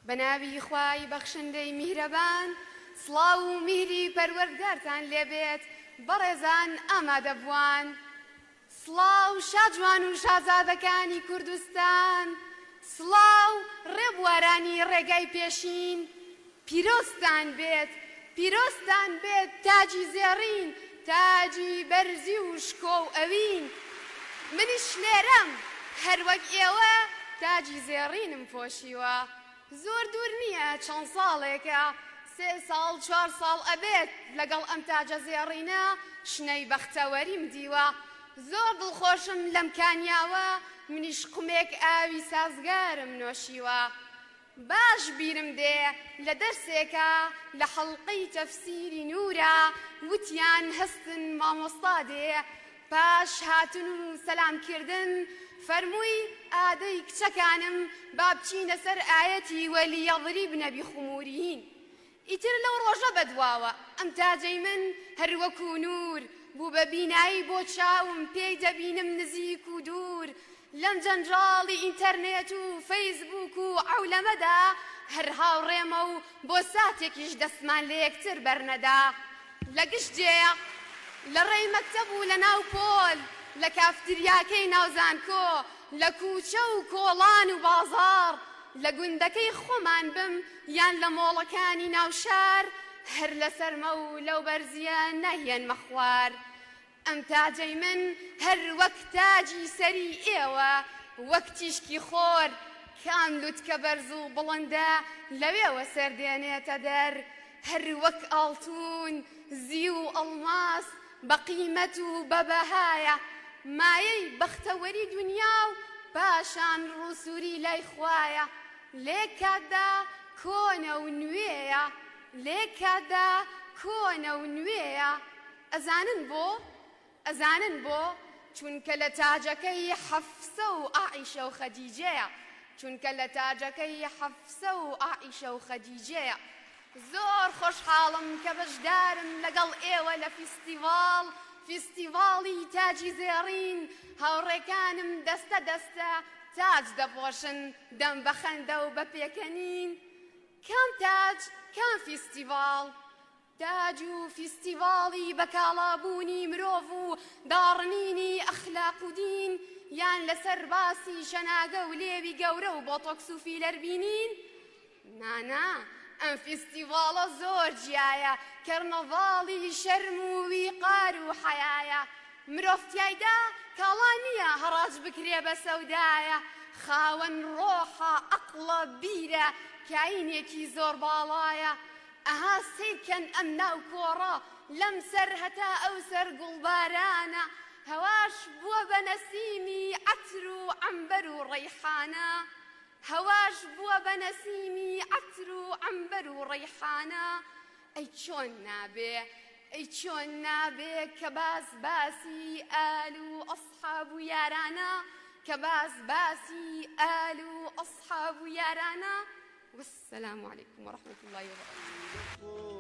بەناوی خوای بەخشندەی میهرەبان سڵاو و میهری پەروەردگارتان لێبێت بەڕێزان ئامادەبووان سڵاو شاجوان و شازادەکانی کوردستان سڵاو ڕێبوارانی ڕێگای پێشین پیرۆزتان بێت پیرۆزتان بێت تاجی زێڕین تاجی بەرزی و شکۆ و ئەوین منیش لێرەم هەر وەک ئێوە تاجی زێڕینم پۆشیوە زۆر دوور نییە چەند ساڵێکە سێ ساڵ چوار ساڵ ئەبێت لەگەڵ ئەم تاجە زێڕینە شنەی بەختەوەریم دیوە زۆر دڵخۆشم لەم کانیاوە منیش قومێک ئاوی سازگارم نۆشیوە باش بیرم دێ لە دەرسێکا لە حەڵقەی تەفسیری نورا وتیان هەستن مامۆستا دێ پاش هاتن و سەلام کردن فەرمووی ئادەی کچەکانم با بچینە سەر ئایەتی ولیضربن بخمورهن ئیتر لەو ڕۆژە بەدواوە ئەم تاجەی من هەر وەکو نوور بوو بە بینایی بۆ چاوم پێی دەبینم نزیک و دوور لەم جەنجاڵی ئینتەرنێت و فەیسبووک و عەولەمەدا هەر هاوڕێمە و بۆ ساتێکیش دەستمان لە یەکتر بەرنەدا لە گشت جێیە لە ڕێی مەکتەب و لە ناو پۆل لە کافتریاکەی ناو زانکۆ لە کوچە و کۆڵان و بازاڕ لە گوندەکەی خۆمان بم یان لە مۆڵەکانی ناو شار هەر لەسەرمە و لەو بەرزییە نایەنمە خوار ئەم تاجەی من هەر وەک تاجی سەری ئێوە وەک تیشکی خۆر کام لوتکە بەرز و بڵندە لەوێوە سەر دێنێتە دەر هەر وەک ئاڵتوون زیو و ئەڵماس بە قیمەت و بە بەهایە مایەی بەختەوەری دونیا و پاشان ڕووسووری لای خوایە لەیەک کاتدا کۆنە و نوێیە لەیەک کاتدا کۆنە و نوێیە ئەزانن بۆ؟ ئەزانن بۆ؟ چونکە لە تاجەکەی حەفسە و عائیشە و خەدیجەیە چونکە لە تاجەکەی حەفسە و عائیشە و خەدیجەیە زۆر خۆشحاڵم کە بەشدارم لەگەڵ ئێوە لە فیستیڤاڵ فیستیڤاڵی تاجی زێڕین هاوڕێکانم دەستە دەستە تاج دەپۆشن دەم بە خەندە و بە پێکەنین کام تاج کام فیستیڤاڵ تاج و فیستیڤاڵی بە کاڵابوونی مرۆڤ و داڕنینی ئەخلاق و دین یان لەسەر باسی شەناگە و لێوی گەورە و بۆتۆکس و فیلەر بینین؟ نا نا ئەم فیستیڤاڵە زۆر جیایە، کەرنەڤاڵی شەرم و ویقار و حەیایە، مرۆڤ تیایدا کاڵا نییە هەڕاج بکرێ بە سەودایە، خاوەن ڕۆحە، عەقڵە، بیرە، کاینێکی زۆر باڵایە، ئەها سەیرکەن ئەم ناو کۆڕە لەم سەر هەتا ئەو سەر گوڵبارانە هەواش بووە بە نەسیمی عەتر و عەمبەر و ڕەیحانە هەواش بووە بە نەسیمی عەتر و عەمبەر و ڕەیحانە ئەی چۆن نابێ ئەی چۆن نابێ کە باس باسی ئال و ئەسحاب و یارانە کە باس باسی ئال و ئەسحاب و یارانە والسلام علیکم ورحمة اللە وبرکاته.